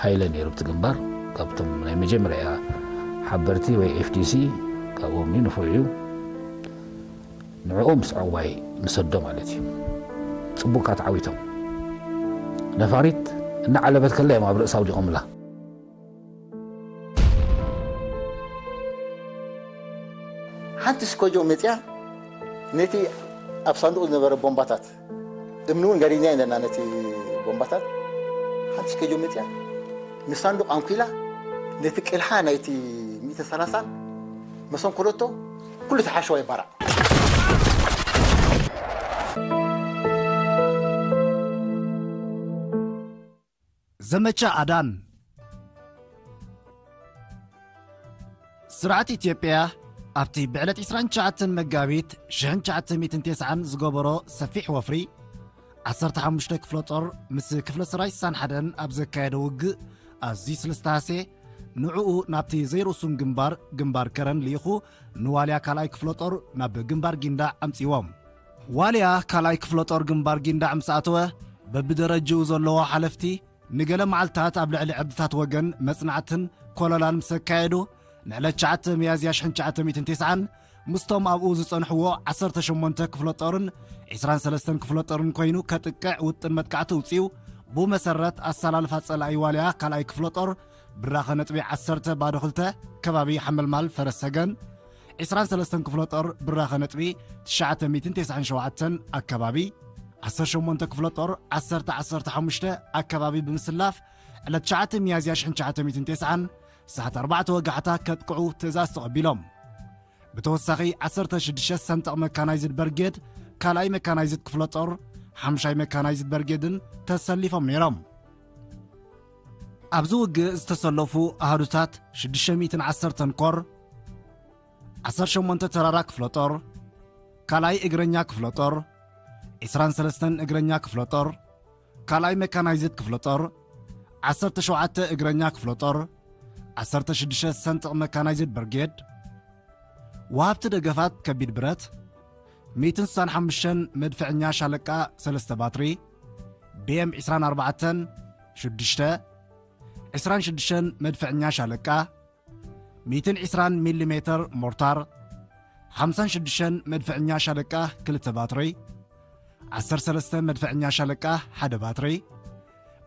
ሃይለ ነይሩ ኣብቲ ግንባር። ካብቶም ናይ መጀመርያ ሓበርቲ ወይ ኤፍዲሲ ካብኦም እዩ፣ ንፉዕ እዩ። ንዕኡ ምስ ዕዋይ ንሰዶ ማለት እዩ። ጽቡቕካ ተዓዊቶም። ነፋሪት እናዓለበት ከላ እዮም ኣብ ርእሳ ኣውዲቖምላ። ሓንቲ ስኮጆ መፅያ ነቲ ኣብ ሳንዱቕ ዝነበረ ቦምባታት፣ እምኒ እውን ገሪዝና ኣለና ነቲ ቦምባታት። ሓንቲ ስኮጆ መፅያ ንሳንዱቕ ኣንኪላ፣ ነቲ ቅልሓ ናይቲ ሚእቲ ሰላሳን መሰንኮለቶ ኩሉ ተሓሸዋ ይባራዕ። ዘመቻ ኣዳን። ስርዓት ኢትዮጵያ ኣብቲ ብዕለት ዕስራን ትሽዓተን መጋቢት ሽሕን ትሽዓተ ሚእትን ተስዓን ዝገበሮ ሰፊሕ ወፍሪ፣ ዓሰርተ ሓሙሽተ ክፍለ ጦር ምስ ክፍለ ሰራዊት ስሳን ሓደን ኣብ ዘካየዶ ውግእ ኣዝዩ ስለ ዝተሃስየ፣ ንዕኡ ናብቲ ዘይርእሱን ግንባር፣ ግንባር ከረን ልኢኹ፣ ንዋልያ ካልኣይ ክፍለ ጦር ናብ ግንባር ጊንዳዕ ኣምጺዎም። ዋልያ ካልኣይ ክፍለ ጦር ግንባር ጊንዳዕ ምስ ኣተወ፣ በብደረጅኡ ዘለዉ ሓለፍቲ ንገለ መዓልታት ኣብ ልዕሊ ዕርድታት ወገን መጽናዕትን ኮለላን ምስ ኣካየዱ፣ ንዕለት ትሽዓተ ሚያዝያ ሽሕን ትሽዓተ ሚእትን ተስዓን ምስቶም ኣብኡ ዝጸንሕዎ ዓሰርተ ሸሞንተ ክፍለ ጦርን ዕስራን ሰለስተን ክፍለ ጦርን ኮይኑ ከጥቅዕ ውጥን መጥቃዕቲ ኣውጺኡ። ብኡ መሰረት ኣሰላልፋ ጸላኢ ዋልያ ካልኣይ ክፍለ ጦር ብራኸ ነጥቢ ዓሰርተ ባዶ ክልተ ከባቢ ሓመልማል ፈረስ ሰገን፣ ዕስራን ሰለስተን ክፍለ ጦር ብራኸ ነጥቢ ትሽዓተ ሚእትን ተስዓን ሸውዓተን ኣከባቢ፣ ዓሰርተ ሸሞንተ ክፍለ ጦር ዓሰርተ ዓሰርተ ሓሙሽተ ኣከባቢ ብምስላፍ ዕለት ትሽዓተ ሚያዝያ ሽሕን ትሽዓተ ሚእትን ተስዓን ሰዓት ኣርባዕተ ወጋሕታ ከጥቅዑ ትእዛዝ ተቐቢሎም። ብተወሳኺ ዓሰርተ ሽዱሽተ ሰንጠቕ መካናይዝድ በርጌድ ካልኣይ መካናይዝድ ክፍለ ጦር ሓምሻይ መካናይዝድ በርጌድን ተሰሊፎም ነይሮም። ኣብዚ ውግእ ዝተሰለፉ ኣሃዱታት ሽዱሽተ ሚእትን ዓሰርተን ኮር፣ ዓሰርተ ሸሞንተ ተራራ ክፍለ ጦር፣ ካልኣይ እግረኛ ክፍለ ጦር፣ ዕስራን ሰለስተን እግረኛ ክፍለ ጦር፣ ካልኣይ መካናይዝድ ክፍለ ጦር፣ ዓሰርተ ሸውዓተ እግረኛ ክፍለ ጦር፣ ዓሰርተ ሽዱሽተ ሰንጥቕ መካናይዝድ ብርጌድ፣ ወሃብቲ ደገፋት ከቢድ ብረት፣ ሚእትን ስሳን ሓሙሽተን መድፍዕኛ ሻለቃ ሰለስተ ባትሪ፣ ቢኤም ዕስራን ኣርባዕተን ሽዱሽተ፣ ዕስራን ሽዱሽተን መድፍዕኛ ሻለቃ፣ ሚእትን ዕስራን ሚሊ ሜተር ሞርታር፣ ሓምሳን ሽዱሽተን መድፍዕኛ ሻለቃ ክልተ ባትሪ፣ ዓሰርተ ሰለስተ መድፍዕኛ ሻለቃ ሓደ ባትሪ፣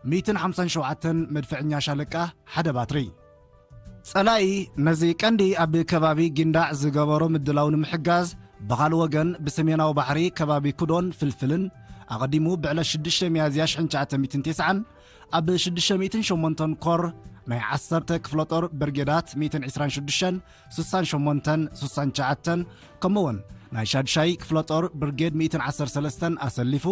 ሚእትን ሓምሳን ሸውዓተን መድፍዕኛ ሻለቃ ሓደ ባትሪ። ጸላኢ ነዚ ቀንዲ ኣብ ከባቢ ጊንዳዕ ዝገበሮ ምድላው ንምሕጋዝ፣ ብኻልእ ወገን ብሰሜናዊ ባሕሪ ከባቢ ኩዶን ፍልፍልን ኣቐዲሙ ብዕለት ሽዱሽተ ሚያዝያ ሽሕን ትሽዓተ ሚእትን ተስዓን ኣብ ሽዱሽተ ሚእትን ሸሞንተን ኮር ናይ ዓሰርተ ክፍለ ጦር ብርጌዳት ሚእትን ዕስራን ሽዱሽተን፣ ስሳን ሸሞንተን፣ ስሳን ትሽዓተን ከምኡውን ናይ ሻዱሻይ ክፍለ ጦር ብርጌድ ሚእትን ዓሰርተ ሰለስተን ኣሰሊፉ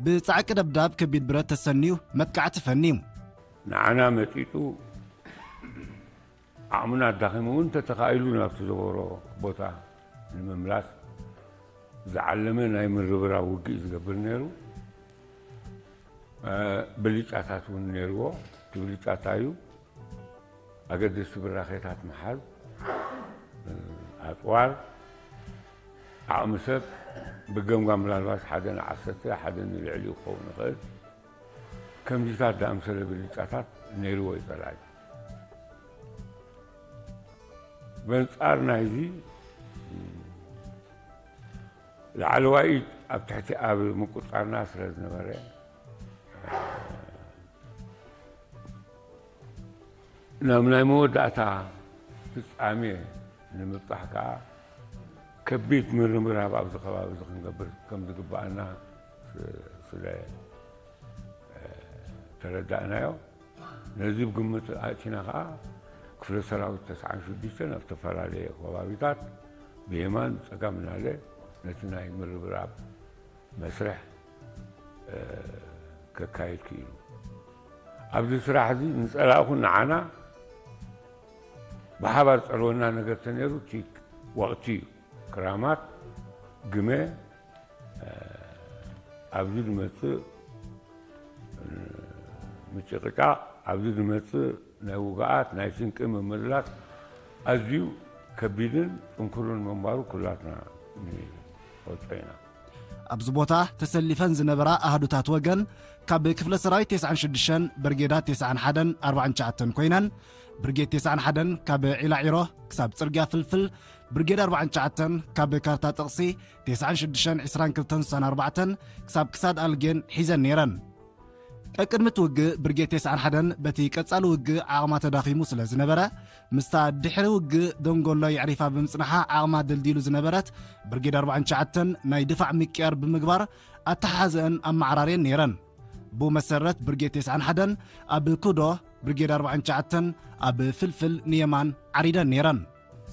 ብጻዕቂ ደብዳብ ከቢድ ብረት ተሰንዩ መጥቃዕቲ ፈንዩ። ንዓና መጢጡ ዓቕምና ኣዳኺሙ እውን እንተተኻኢሉ ናብቲ ዝነበሮ ቦታ ንምምላስ ዝዓለመ ናይ ምርብራብ ውግእ ዝገብር ነይሩ። ብልጫታት እውን ነይርዎ። እቲ ብልጫ እንታይ እዩ? ኣገደስቲ ብራኼታት ምሓዝ፣ ኣፅዋር፣ ዓቕሚ ሰብ ብገምጋም ምናልባት ሓደ ንዓሰርተ ሓደ ንልዕሊኡ ክኸውን ይኽእል። ከምዚታት ዝኣምሰለ ብልጫታት ነይርዎ እዩ ፀላኢ። በንፃር ናይዚ ላዕለዋይ ኢድ ኣብ ትሕቲ ኣብ ምቁፃርና ስለ ዝነበረ ናብ ናይ መወዳእታ ፍፃሜ ንምብፃሕ ከዓ ከቢድ ምርምራብ ኣብዚ ከባቢ እዚ ክንገብር ከም ዝግባኣና ስለ ተረዳእናዮ። ነዚ ብግምት ኣእቲና ከዓ ክፍለ ሰራዊት ተስዓን ሽዱሽተን ኣብ ዝተፈላለየ ከባቢታት ብየማን ብፀጋም እናለ ነቲ ናይ ምርብራብ መስርሕ ከካይድ ክኢሉ። ኣብዚ ስራሕ እዚ ንፀላእኹ ንዓና ብሓባር ፀልወና ነገር ተነይሩ እቲ ወቕቲ እዩ። ክራማት፣ ግመ፣ ኣብዚ ዝመፅእ ምጭቕጫቕ፣ ኣብዚ ዝመፅእ ናይ ውግኣት ናይ ስንቂ ምምልላስ ኣዝዩ ከቢድን ጥንኩርን ምንባሩ ኩላትና ንፈልጦ ኢና። ኣብዚ ቦታ ተሰሊፈን ዝነበራ ኣሃዱታት ወገን ካብ ክፍለ ሰራዊት ተስዓን ሽዱሽተን፣ ብርጌዳት ተስዓን ሓደን ኣርባዓን ትሽዓተን ኮይነን፣ ብርጌድ ተስዓን ሓደን ካብ ዒላዒሮ ክሳብ ጽርግያ ፍልፍል፣ ብርጌድ ኣርባዓን ትሽዓተን ካብ ካርታ ጥቕሲ ተስዓን ሽዱሽተን፣ ዕስራን ክልተን፣ ስሳን ኣርባዕተን ክሳብ ክሳድ ኣልጌን ሒዘን ነይረን። ቀቅድሚ እቲ ውግእ ብርጌድ ተስዓን ሓደን በቲ ቀጻሊ ውግእ ዓቕማ ተዳኺሙ ስለ ዝነበረ፣ ምስታ ድሕሪ ውግእ ደንጎሎ የዕሪፋ ብምጽንሓ ዓቕማ ደልዲሉ ዝነበረት ብርጌድ ኣርባዓን ትሽዓተን ናይ ድፋዕ ምቅያር ብምግባር ኣተሓሕዘአን ኣመዓራርየን ነይረን። ብኡ መሰረት ብርጌድ ተስዓን ሓደን ኣብ ኩዶ፣ ብርጌድ ኣርባዓን ትሽዓተን ኣብ ፍልፍል ንየማን ዓሪደን ነይረን።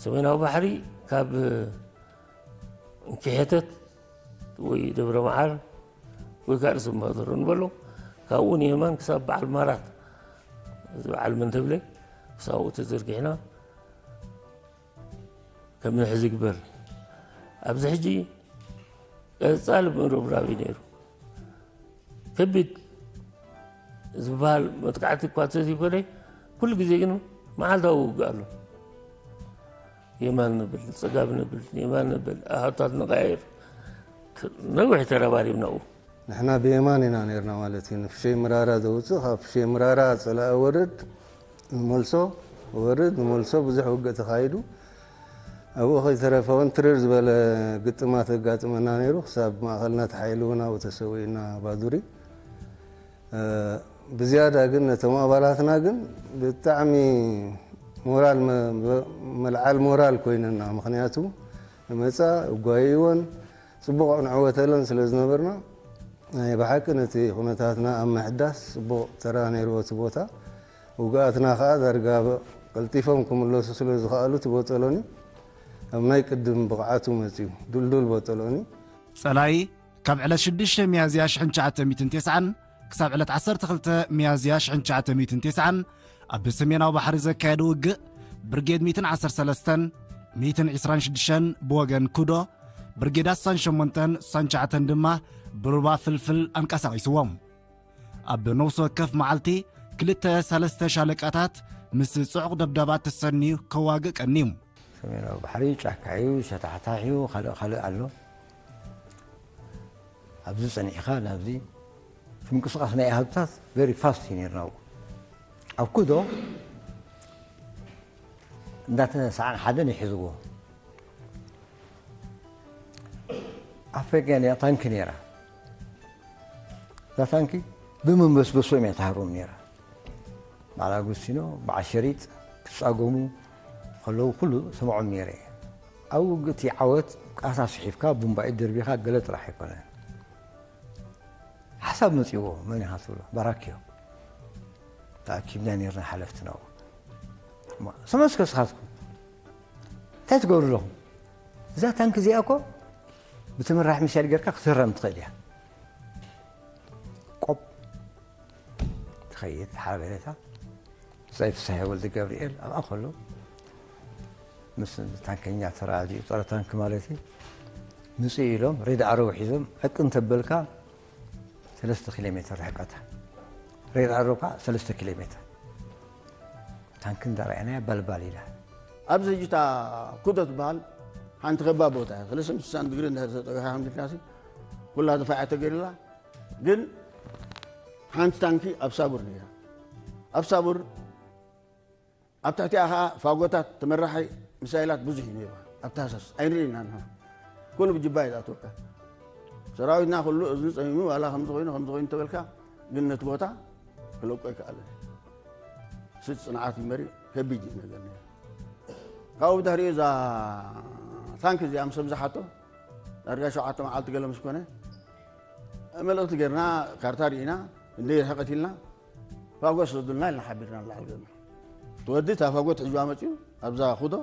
ሰሜናዊ ባሕሪ ካብ እንኪሐተት ወይ ደብረ መዓር ወይ ካልእ ስምባቶሮ ንበሎ፣ ካብኡ ንየማን ክሳብ በዓል ማራት፣ እዚ በዓል መን ተብለ፣ ክሳብኡ ተዘርጊሕና ከም ንሕዚ ይግበር። ኣብዚ ሕጂ ቀጻሊ ምርብራብ እዩ ነይሩ። ከቢድ ዝበሃል መጥቃዕቲ እኳ እንተዘይኮነ፣ ኩሉ ግዜ ግን መዓልታዊ ውግእ ኣሎ። የማን ንብል፣ ጸጋም ንብል፣ የማን ንብል፣ ኣሃታት ንቐያየር። ነዊሕ ተረባሪብና ኣብኡ። ንሕና ብየማን ኢና ነይርና ማለት እዩ። ንፍሸይ ምራራ ዘውጽእ፣ ካብ ፍሸይ ምራራ ጸላኢ ወርድ ንመልሶ፣ ወርድ ንመልሶ ብዙሕ ውግእ ተኻይዱ። ኣብኡ ከይተረፈ እውን ትርር ዝበለ ግጥማት ኣጋጥመና ነይሩ። ክሳብ ማእኸልና ተሓኢሉ እውን ኣብኡ ተሰዊእና ባዱሪ። እ፣ ብዝያዳ ግን ነቶም ኣባላትና ግን ብጣዕሚ ሞራል መ-፣ መልዓል ሞራል ኮይነና። ምኽንያቱ ንመጻ እጓይወን ጽቡቕ ንዕወተለን ስለ ዝነበርና፣ ናይ ብሓቂ ነቲ ኩነታትና ኣብ ምሕዳስ ጽቡቕ ተራ ነይርዎ እቲ ቦታ። ውግኣትና ከኣ ዳርጋ ቀልጢፎም ክምለሱ ስለ ዝኸኣሉ፣ እቲ ቦጦሎኒ ኣብ ናይ ቅድም ብቕዓቱ መጺኡ፣ ድልዱል ቦጦሎኒ። ጸላኢ ካብ ዕለት ሽዱሽተ ሚያዝያ ሽሕን ትሽዓተ ሚእትን ተስዓን ክሳብ ዕለት ዓሰርተ ክልተ ሚያዝያ ሽሕን ትሽዓተ ሚእትን ተስዓን ኣብ ሰሜናዊ ባሕሪ ዘካየደ ውግእ፣ ብርጌድ ሚእትን ዓሰርተ ሰለስተን ሚእትን ዕስራን ሽዱሽተን ብወገን ኩዶ፣ ብርጌዳት ስሳን ሸሞንተን ስሳን ትሽዓተን ድማ ብሩባ ፍልፍል ኣንቀሳቒስዎም። ኣብ ነፍሲ ወከፍ መዓልቲ ክልተ ሰለስተ ሻለቃታት ምስ ጽዑቕ ደብዳባት ተሰንዩ ከዋግእ ቀንዩ። ሰሜናዊ ባሕሪ ጫካ እዩ፣ ሸታሕታሕ እዩ፣ ካልእ ካልእ ኣሎ። ኣብዚ ጸኒዕካ ናብዚ እቲ ምንቅስቓስ ናይ ኣሃዱታት very fast እዩ ነይሩ ናብኡ። ኣብ ኩዶ እንዳ ተስዓን ሓደን ይሕዝዎ። ኣፍሪቃ እያ ታንኪ ነይራ። እዛ ታንኪ ብመንበስበሶም እያ ትሃርም ነይራ። በዓል ኣጉስቲኖ፣ በዓል ሸሪጥ ክጻገሙ ከለዉ ኩሉ ሰምዖም ነይረ። ኣብ ውግእ እቲ ዓወት ቃታ ስሒብካ፣ ቡምባኢት ደርቢኻ ገለ ጥራሕ ኣይኮነን። ሓሳብ መጺዎ፣ መን ኢኻ ትብሎ? ባራክዮ። ተኣኪብና ነይርና ሓለፍቲ ናብኡ። እማ፣ ስምዑ እስከ ንስኻትኩም። እንታይ ትገብሩ ኣለኹም? እዛ ታንኪ እዚኣ እኮ ብተመራሕ ሚሳይል ጌርካ ክትህረም ትኽእል እያ። ቆብ ትኸይድ ሓበሬታ። ብጻይ ፍስሃየ ወልደ ገብርኤል ኣብኣ ከሎ፣ ምስ ታንከኛ ተራድኡ፣ ጸረ ታንክ ማለት እዩ። ምጽኡ ኢሎም፣ ሬድ ኣሮው ሒዞም፣ ዕቅ እንተበልካ፣ ሰለስተ ኪሎ ሜትር ርሕቀታ። ሬድ ኣሮው ከኣ ሰለስተ ኪሎ ሜትር። ታንክ እንዳረኣናያ ባልባል ኢላ። ኣብዚ ሕጂ እታ ኩዶ ትበሃል ሓንቲ ከባድ ቦታ እያ። ሰለስተ ሚእቲ ስሳን ዲግሪ እንድሕር ተጠዊኻ ከምዚልካሲ፣ ኩላ ድፋዕ እያ ተገይርላ። ግን ሓንቲ ታንኪ ኣብ ሳቡር ነይራ። ኣብ ሳቡር ኣብ ትሕቲኣ ኸዓ ፋጎታት ተመራሒ ሚሳይላት ብዙሕ እዩ ነይሩ። ኣብ ታህሳስ ኣይንርኢ ኢና ንሕና። ኩሉ ብጅባ እዩ ዝኣትወካ። ሰራዊትና ኩሉ እዝኒ ጸሚሙ፣ ዋላ ከምዚ ኮይኑ፣ ከምዚ ኮይኑ እንተበልካ፣ ግን ነቲ ቦታ ክለቆ ኣይከኣለን። ስድ ጽንዓት እዩ እምበሪ፣ ከቢድ እዩ ነገር ነይሩ። ካብኡ ብድሕሪኡ እዛ ታንክ እዚኣ ምስ ኣብዝሓቶ፣ ዳርጋ ሸውዓተ መዓልቲ ገለ ምስ ኮነ፣ መልእኽቲ ጌርና፣ ካርታ ርኢና፣ እንደ ይርሕቀት ኢልና፣ ፋጎ ስደዱልና ኢልና ሓቢርና ንላዕሊ ገጽና። እቲ ወዲ እታ ፋጎ ትሕዝዋ መጺኡ፣ ኣብዛ ኩዶ፣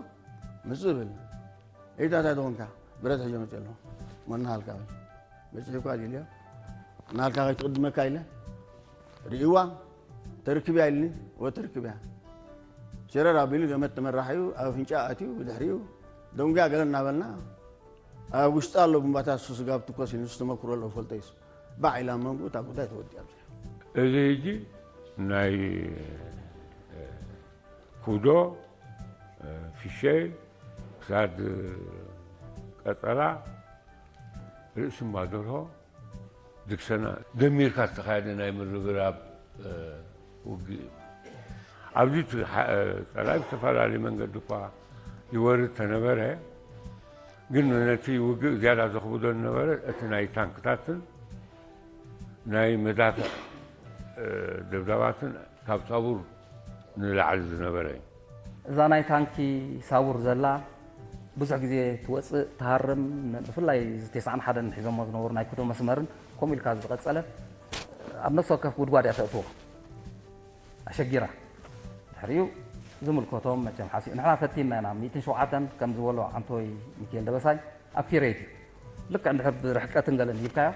ምስ ዝብል፣ "ኤይ፣ እንታይ ደኾንካ? ብረት ሒዘ መጺእ ኣለኹ። መናሃልካ ወይ? በጺሑ እኳ ድልዮ። ናሃልካ ከይትቕድመካ" ኢለ፣ ርእይዋ፣ "ተርክብያ" ኢልኒ፣ "ወ ተርክብያ።" ሸረር ኣቢሉ ገመድ ተመራሒኡ፣ ኣብ ኣፍንጫ ኣትዩ፣ ብድሕሪኡ፣ "ደንጉያ" ገለ እናበልና፣ ኣብ ውሽጢ ኣሎ ብምባታት፣ እሱ ስጋብ ትኮስ ኢሉ፣ ንሱ ተመክሮ ኣለዎ፣ ፈልጦ እዩ። ባዕ ኢላ መንጉ፣ እታ ጉዳይ ተወዲኣ ኣብዚኣ። እዚ ሕጂ ናይ፣ እ፣ ኩዶ፣ እ፣ ፊሸይ፣ ክሳድ ቀጸላ፣ ርእሲ እምባ ደርሆ ድግሰና ደሚርካ ዝተኻየደ ናይ ምርብራብ ውግእ እዩ። ኣብዚ ጸላኢ ብዝተፈላለየ መንገዲ እኳ ይወርድ ተነበረ፣ ግን ነቲ ውግእ ዝያዳ ዘኽብዶ ዝነበረ እቲ ናይ ታንክታትን ናይ መዳፍዕ ደብዳባትን ካብ ሳቡር ንላዕሊ ዝነበረ እዩ። እዛ ናይ ታንኪ ሳቡር ዘላ ብዙሕ ግዜ ትወፅእ ትሃርም፣ ብፍላይ እዚ ተስዓን ሓደን ሒዞሞ ዝነበሩ ናይ ኩዶ መስመርን ከምኡ ኢልካ ዝቐፀለ ኣብ ነፍሲ ወከፍ ጉድጓድ እያ ተእትዎ ኣሸጊራ። ድሕሪኡ ዝምልከቶም መቸም ሓሲብ ንሕና ፈቲንና ኢና ሚእትን ሸውዓተን ከም ዝበሎ ዓንቶይ ሚካኤል ደበሳይ ኣኪሬት እዩ። ልክዕ እንድሕር ብርሕቀትን ገለን ሂብካዮ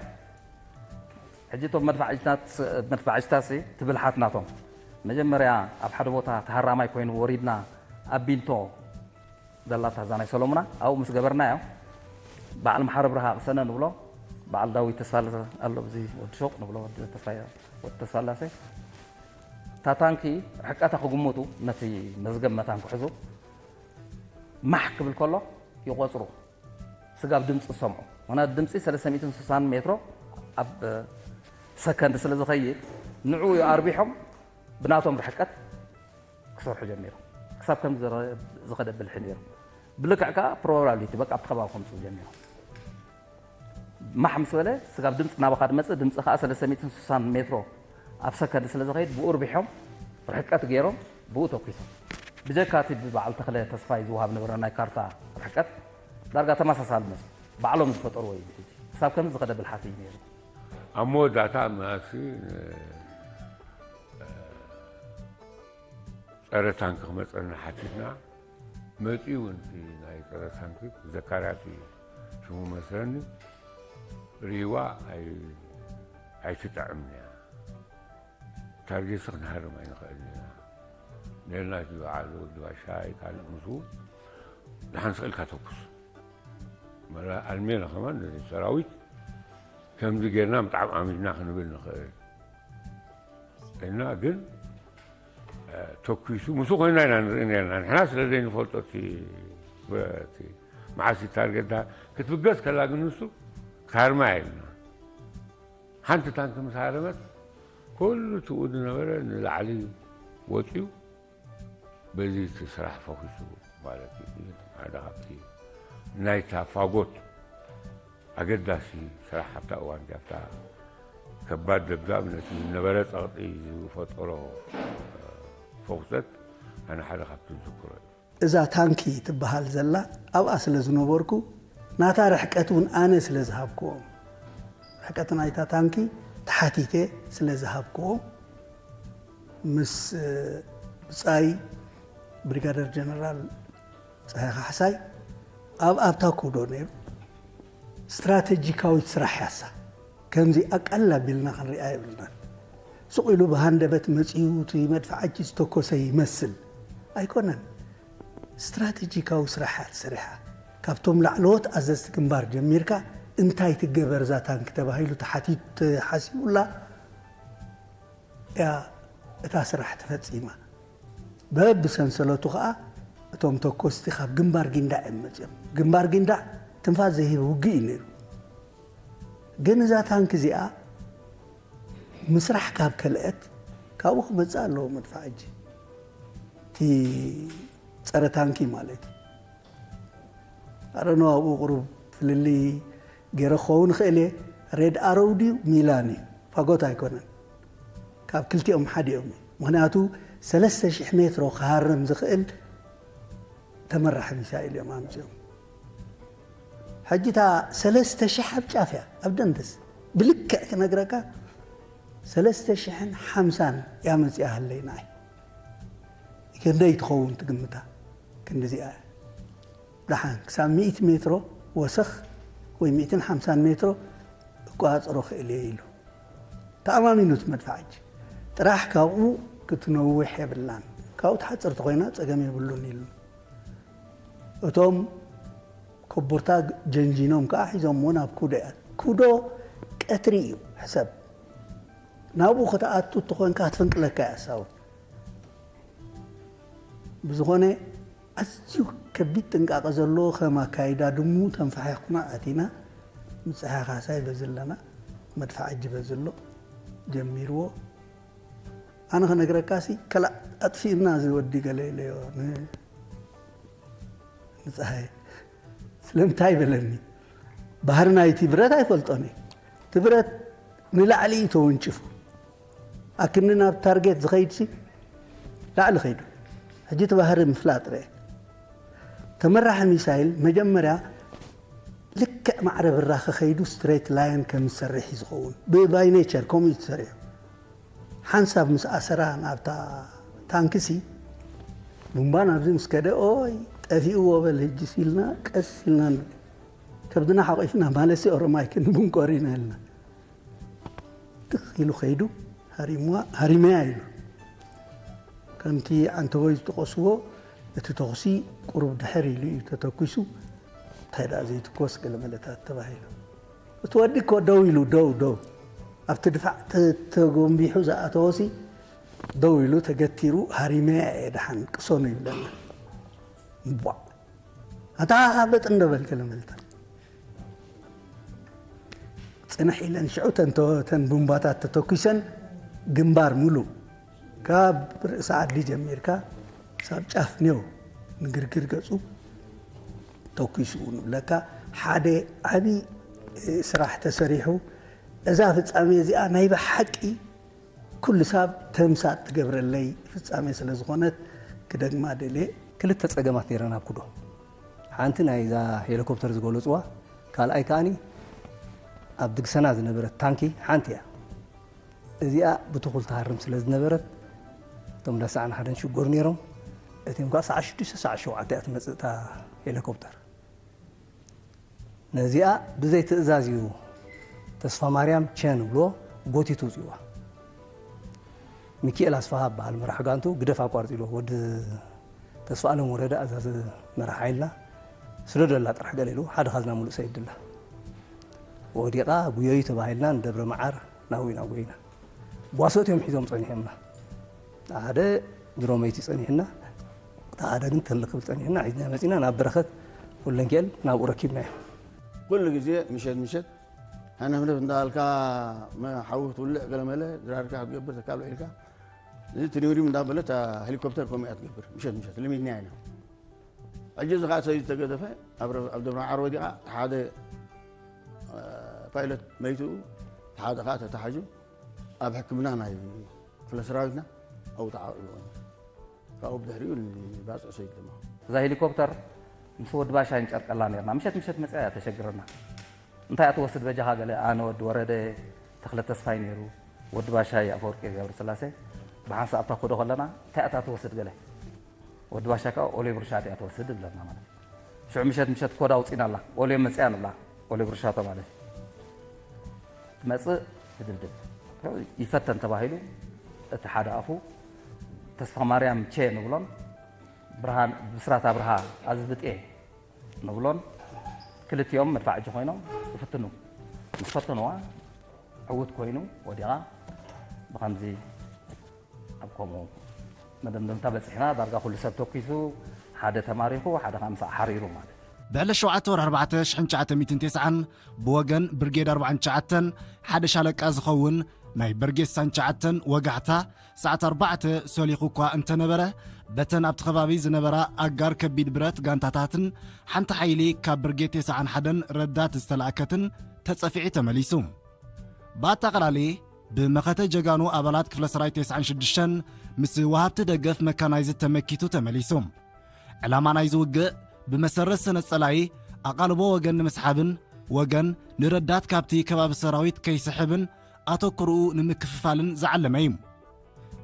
ሕጂ እቶም መድፋዕጅታት መድፋዕጅታሲ ትብልሓት ናቶም መጀመርያ ኣብ ሓደ ቦታ ተሃራማይ ኮይኑ ወሪድና ኣብ ቢንቶ ዘላታ እዛ ናይ ሰሎሙና ኣብኡ ምስ ገበርናዮ በዓል መሓሪ ብርሃ ቅሰነ ንብሎ በዓል ዳዊት ተስፋለ ኣሎ እዚ ወዲ ሾቅ ንብሎ ወዲ ተስፋላሴ እታ ታንኪ ርሕቀታ ክግምቱ ነቲ መዝገብ መታን ክሕዙ ማሕ ክብል ከሎ ይቆፅሩ ስጋብ ድምፂ ዝሰምዑ ምክንያቱ ድምፂ ሰለስተ ሚእትን ስሳን ሜትሮ ኣብ ሰከንድ ስለ ዝኸይድ ንዕኡ ኣርቢሖም ብናቶም ርሕቀት ክሰርሑ ጀሚሮም ክሳብ ከም ዝኸደ ብልሒ ነይሩ ብልክዕ ከዓ ፕሮባብሊቲ በቃ ኣብቲ ከባቢ ከምፅኡ ጀሚሮም ማሕ ምስ በለ ስጋብ ድምፂ ናባኻ ድመፅእ ድምፂ ከዓ ሰለስተ ሚእትን ስሳን ሜትሮ ኣብ ሰከንድ ስለ ዝኸይድ ብኡ ርቢሖም ርሕቀት ገይሮም ብኡ ተኩሶም ብጀካ እቲ ብበዓል ተኽለ ተስፋይ ዝወሃብ ነበረ ናይ ካርታ ርሕቀት ዳርጋ ተመሳሳሊ መፅኡ ባዕሎም ዝፈጠርዎ እዩ ሕጂ ክሳብ ከምዚ ዝኸደ ብልሓት እዩ ነይሩ ኣብ መወዳእታ መኣሲ ጸረ ታንኪ ክመፀና ሓቲትና መፂኡ እውን እቲ ናይ ጸረ ታንኪ ዘካርያስ እዩ ሽሙ መስለኒ ርይዋ ኣይትጥዕምን እያ ታርጌትስ ክንሃርም ኣይንኽእልን ኢና ነልና እቲ በዓል ወዲ ባሻ ካልእ ምስኡ ደሓን ስቕ ኢልካ ተኩስ ኣልሜና ከማን ነዚ ሰራዊት ከምዚ ጌርና ብጣዕሚ ዓሚድና ክንብል ንኽእል እና ግን ተኩሱ ምስ ኮይና ኢና ንርኢ ነርና ንሕና ስለ ዘይንፈልጦ እቲ መዓስ ታርጌት ክትብገስ ከላ ግን ንሱ ክሃርማ ኢልና ሓንቲ ታንኪ ምስ ሃረመት ኩሉ ትኡ ዝነበረ ንላዕሊ ወፅዩ በዚ እቲ ስራሕ ፈኺሱ ማለት እዩ ሓደ ካብቲ ናይታ ፋጎት ኣገዳሲ ስራሕ ኣብታ እዋን ኣብታ ከባድ ደብዳብ ነቲ ዝነበረ ፀቕጢ ዝፈጠሮ ፈኹሰት ኣነ ሓደ ካብቲ ዝዝክሮ እዩ። እዛ ታንኪ ትበሃል ዘላ ኣብኣ ስለ ዝነበርኩ ናታ ርሕቀት እውን ኣነ ስለ ዝሃብክዎም ርሕቀት ናይታ ታንኪ ተሓቲተ ስለ ዝሃብክዎም ምስ ብጻይ ብሪጋደር ጀነራል ፀሃይ ካሕሳይ ኣብ ኣብታ ኩዶ ነይሩ። ስትራተጂካዊት ስራሕ ያሳ ከምዚ ኣቃልል ኣቢልና ክንሪኣ የብልናን። ስቕ ኢሉ ብሃንደበት መፂኡ እቲ መድፍዓጂ ዝተኮሰ ይመስል ኣይኮነን። ስትራተጂካዊ ስራሕ እያ ተሰሪሓ። ካብቶም ላዕለዎት ኣዘዝቲ ግንባር ጀሚርካ እንታይ ትገበር እዛ ታንኪ ተባሂሉ ተሓቲቱ ተሓሲቡላ እያ እታ ስራሕ ተፈፂማ። በብሰንሰለቱ ከዓ እቶም ተኮስቲ ካብ ግንባር ጊንዳዕ እዮም መፅኦም። ግንባር ጊንዳዕ ትንፋስ ዘይህብ ውግእ እዩ ነይሩ። ግን እዛ ታንኪ እዚኣ ምስራሕ ካብ ከልአት ካብኡ ክመፅእ ኣለዎ መድፋዕጂ እቲ ፀረ ታንኪ ማለት እዩ። ኣረኖ ኣብኡ ቁሩብ ፍልልይ ገይረ ክኸውን ይኽእል እየ። ሬድ ኣሮው ድዩ ሚላን እዩ ፋጎት ኣይኮነን። ካብ ክልቲኦም ሓዲኦም እዩ። ምኽንያቱ ሰለስተ ሽሕ ሜትሮ ክሃርም ዝኽእል ተመራሒ ሚሳይል እዮም ኣምፅኦም። ሕጂ እታ ሰለስተ ሽሕ ኣብ ጫፍ እያ ኣብ ደንደስ ብልክዕ ክነግረካ ሰለስተ ሽሕን ሓምሳን እያ መፅያ ሃለይና እይ ክንደይ ትኸውን ትግምታ ክንዲዚኣ እያ። ደሓን ክሳብ ሚእቲ ሜትሮ ወሰኽ ወይ ሚእትን ሓምሳን ሜትሮ እቆፃፀሮ ክእል እየ ኢሉ ተኣማሚኑ እቲ መድፍዓጂ ጥራሕ ካብኡ ክትነውሕ የብላን ካብኡ ትሓፅር ተኮይና ፀገም የብሉን ኢሉ እቶም ኮቦርታ ጀንጂኖም ከዓ ሒዞምዎ ናብ ኩዶ እያ ኩዶ ቀትሪ እዩ ሕሰብ ናብኡ ክትኣቱ እተኮንካ ክትፍንቅለካ እያ ሳውት ብዝኾነ ኣዝዩ ከቢድ ጥንቃቐ ዘለዎ ከም ኣካይዳ ድሙ ተንፋሒኽና ኣቲና ምጽሓ ካሳይ በዚ ኣለና፣ መድፋዕ እጅ በዚ ኣሎ ጀሚርዎ። ኣነ ክነግረካሲ፣ ከላ ኣጥፊእና እዚ ወዲ ገለ ኢለዮ ን-፣ ንጸሃየ። ስለምንታይ በለኒ? ባህሪ ናይቲ ብረት ኣይፈልጦን እየ። እቲ ብረት ንላዕሊ እዩ ተወንጭፉ። ኣክኒ ናብ ታርጌት ዝኸይድሲ ላዕሊ ኸይዱ። ሕጂ እቲ ባህሪ ምፍላጥ ርአ። ተመራሒ ሚሳይል መጀመርያ ልክዕ ማዕረ ብራኸ ኸይዱ ስትሬት ላይን ከም ዝሰርሕ እዩ ዝኸውን። ብ-፣ ባይ ኔቸር ከምኡ እዩ ተሰሪሑ። ሓንሳብ ምስ ኣሰራ ናብታ ታንክሲ ቡምባ ናብዚ ምስ ከደ፣ ኦይ፣ ጠፊእዎ በል ህጅስ ኢልና ቀስ ኢልና ንርኢ። ከብድና ሓቂፍና ማለሲ ኦሮማይ ክንብንቆር ኢና ኢልና። ትኽ ኢሉ ኸይዱ፣ ሃሪምዋ-፣ ሃሪመያ ኢሉ። ከምቲ ዓንተቦይ ዝጠቐስዎ፣ እቲ ተኹሲ ቁሩብ ድሕር ኢሉ እዩ ተተኲሱ። እንታይ ደኣ ዘይትኮስ ገለ መለታት ተባሂሉ። እቲ ወዲ እኮ ደው ኢሉ፣ ደው፣ ደው። ኣብቲ ድፋዕ ተ-፣ ተጎንቢሑ ዝኣተወሲ ደው ኢሉ ተገቲሩ፣ ሃሪመያ እየ ደሓን ቅሰኑ ይብለና። እቧ። ኣታ በጥ እንዶ በል ገለ መለታት። ጽንሕ ኢለን ሽዑ ተን ተ-፣ ተን ቡምባታት ተተኲሰን ግንባር ሙሉእ ካብ ርእሲ ዓዲ ጀሚርካ ሳብ ጫፍ ኔው ንግርግር ገጹ ተኲሱ ንብለካ። ሓደ ዓቢ ስራሕ ተሰሪሑ። እዛ ፍጻሜ እዚኣ ናይ ብሓቂ ኩሉ ሳብ ተምሳጥ ትገብረለይ ፍጻሜ ስለ ዝኾነት ክደግማ ደልየ። ክልተ ጸገማት ነይረን ኣብ ኩዶ። ሓንቲ ናይዛ ሄሊኮፕተር ዝገለጽዋ፣ ካልኣይ ከኣኒ ኣብ ድግሰና ዝነበረት ታንኪ ሓንቲ እያ። እዚኣ ብትኹል ትሃርም ስለ ዝነበረት፣ እቶም እንዳ ሰዓን ሓደን ሽጎር ነይሮም። እቲኦም ከኣ ሰዓት ሽዱሽተ ሰዓት ሸውዓተ እያ ትመጽእ እታ ሄሊኮፕተር። ነዚኣ ብዘይ ትእዛዝ እዩ ተስፋ ማርያም ቸ ንብሎ ጎቲቱ ውፅዋ። ሚኪኤል ኣስፋሃ በሃል መራሕ ጋንቱ ግደፍ ኣቋርፂ ኢሎ። ወዲ ተስፋ ኣለም ወረደ ኣዛዚ መራሕ ሓይልና ስደደላ ጥራሕ ገለ ኢሉ ሓደ ኻዝና ሙሉእ ሰይድላ ወዲቓ ጉዮዩ ተባሂልና ንደብረ መዓር ናዊና ጎይና። ጓሶት እዮም ሒዞም ጸኒሖምና። ሓደ ድሮመይቲ ጸኒሕና፣ ሓደ ግን ተል ክብል ጸኒሕና፣ ሒዝና መጺና ናብ በረኸት ወልደንኪኤል ናብኡ ረኪብናዮ። ኩሉ ግዜ ምሸት ምሸት ሃነፍነፍ እንዳበልካ መ-፣ ሓዊ ክትውልዕ ገለመለ ድራርካ ክትገብር ተካሎ ኢልካ፣ እዚ ትሪምሪም እንዳበለት ሄሊኮፕተር ከምኡ እያ ትገብር። ምሸት ምሸት ልሚድና ኢና። ሕጂ እዚ ከዓ ሰይድ ተገደፈ ኣብ ረ-፣ ኣብ ደብረ መዓር ወዲቓ፣ ሓደ እ፣ ፓይለት መይቱ፣ ሓደ ከዓ ተታሒዙ ኣብ ሕክምና ናይ ክፍለ ሰራዊትና ኣብኡ ተዓቂቡ። ካብኡ ብድሕሪኡ ንባፅዕ ሰይድ ድማ። እዛ ሄሊኮፕተር ምስ ወዲ ባሻ ንጨርቀላ ነርና። ምሸት ምሸት መፅያ እያ ተሸግረና። እንታይ እያ ትወስድ በጃኻ ገለ፣ ኣነ ወዲ ወረደ ተኽለ ተስፋይ ነይሩ፣ ወዲ ባሻይ ኣፈወርቂ ገብረ ስላሴ፣ ብሓንሳእ ኣብታ ኮዶ ከለና እንታይ እያ ትወስድ ገለ። ወዲ ባሻ ከዓ ኦሌ ብርሻት እያ ትወስድ ይብለና ማለት እዩ። ሽዑ ምሸት ምሸት ኮድ ኣውፂና ኣላ። ኦሌ መፅያ ንብላ። ኦሌ ብርሻቶ ማለት እዩ። ትመፅእ ትድብድብ። ይፈተን ተባሂሉ እቲ ሓደ ኣፉ ተስፋ ማርያም ቼ ንብሎን ብርሃን ብስራት ኣብርሃ ኣዝብጤ ንብሎን ክልቲኦም መድፋዕ እጅ ኮይኖም ይፍትኑ። ምስ ፈተንዋ ዕውት ኮይኑ ወዲቓ ብኸምዚ ኣብ ከምኡ መደምደምታ በፂሕና። ዳርጋ ኩሉ ሰብ ተኪሱ፣ ሓደ ተማሪኹ፣ ሓደ ከዓ ምሳዕ ሓሪሩ ማለት እዩ። ብዕለት ሸውዓተ ወርሒ ኣርባዕተ ሽሕን ትሽዓተ ሚእትን ተስዓን ብወገን ብርጌድ ኣርባዓን ትሽዓተን ሓደ ሻለቃ ዝኸውን ናይ ብርጌድ ሳንትሽዓተን ወጋሕታ ሰዓት ኣርባዕተ ሰሊኹ እኳ እንተነበረ፣ በተን ኣብቲ ከባቢ ዝነበራ ኣጋር ከቢድ ብረት ጋንታታትን ሓንቲ ሓይሊ ካብ ብርጌድ ተስዓን ሓደን ረዳት ዝተላእከትን ተጸፊዑ ተመሊሱ። ብኣጠቓላሊ ብመኸተ ጀጋኑ ኣባላት ክፍለ ሰራዊት ተስዓን ሽዱሽተን ምስ ወሃብቲ ደገፍ መካናይዝድ ተመኪቱ ተመሊሱ። ዕላማ ናይዚ ውግእ ብመሰረት ሰነድ ጸላኢ ኣቓልቦ ወገን ንምስሓብን ወገን ንረዳት ካብቲ ከባቢ ሰራዊት ከይስሕብን ኣተኩርኡ ንምክፍፋልን ዝዓለመ እዩ።